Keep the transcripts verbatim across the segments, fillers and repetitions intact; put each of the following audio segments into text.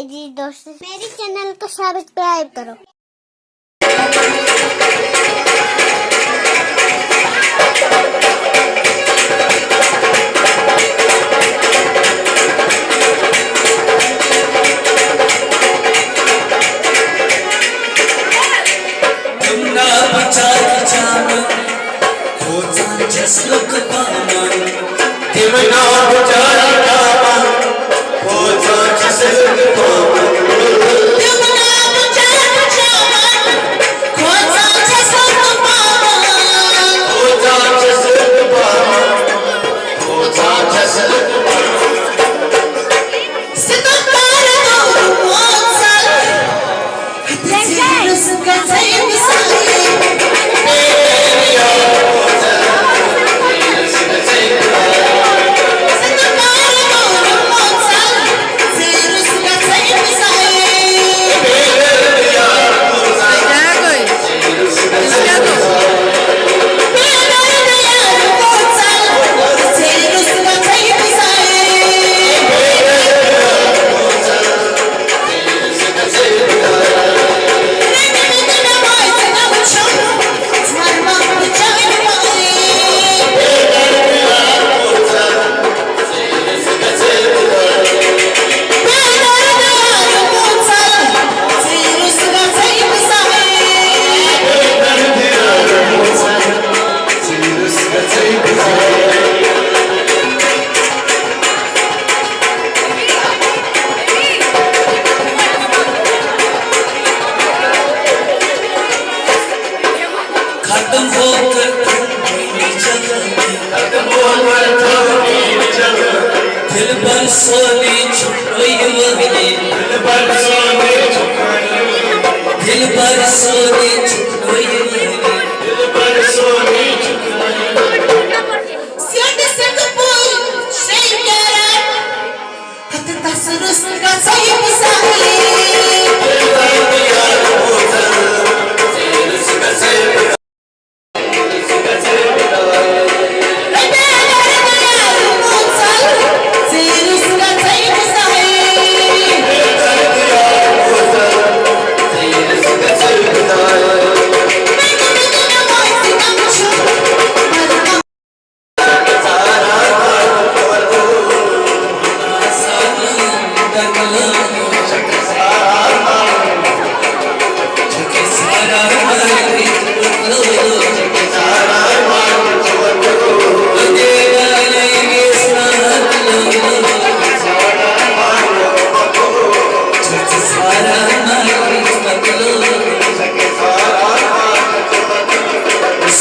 जी दोस्तों, मेरे चैनल को सब्सक्राइब करो। تِم نا بچار چاوان، کھوژان چھَس لُکھ پانہٕ۔ تِم نا بچار چاوان، کھوژان چھَس لُکھ پانہٕ۔ تِم نا بچار چاوان، کھوژان چھَس لُکھ پانہٕ۔ کھوژان چھَس لُکھ پانہٕ۔ کھوژان چھَس لُکھ پانہٕ۔ ستم کار دور پانٛژھ سال۔ ختم ہو کر تھوڑی چلو۔ ختم ہو کر تھوڑی چلو۔ دلبر سونی چھٹوئی وہنی۔ دلبر سونی چھٹوئی۔ دلبر سونی چھٹوئی وہنی۔ دلبر سونی چھٹوئی۔ سیٹ سکھ پوری شیکرا۔ ہتھ تس رُس گژھے بہٕ سہلٕے۔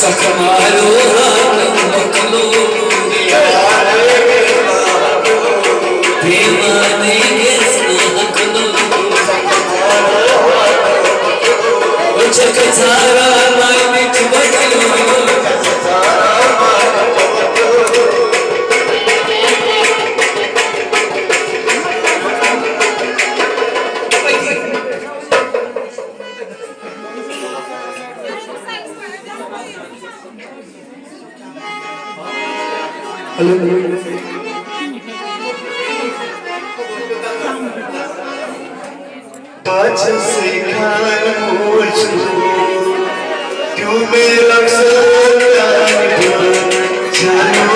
سخ مارو ہاکم مخلوق، دیوانہٕ گژھِ نہٕ ہکلو۔ وٕچھکھ ژھاران مارمٕتۍ مخلوق۔ پاچھس خان وچھ کیوں میرا سر جان۔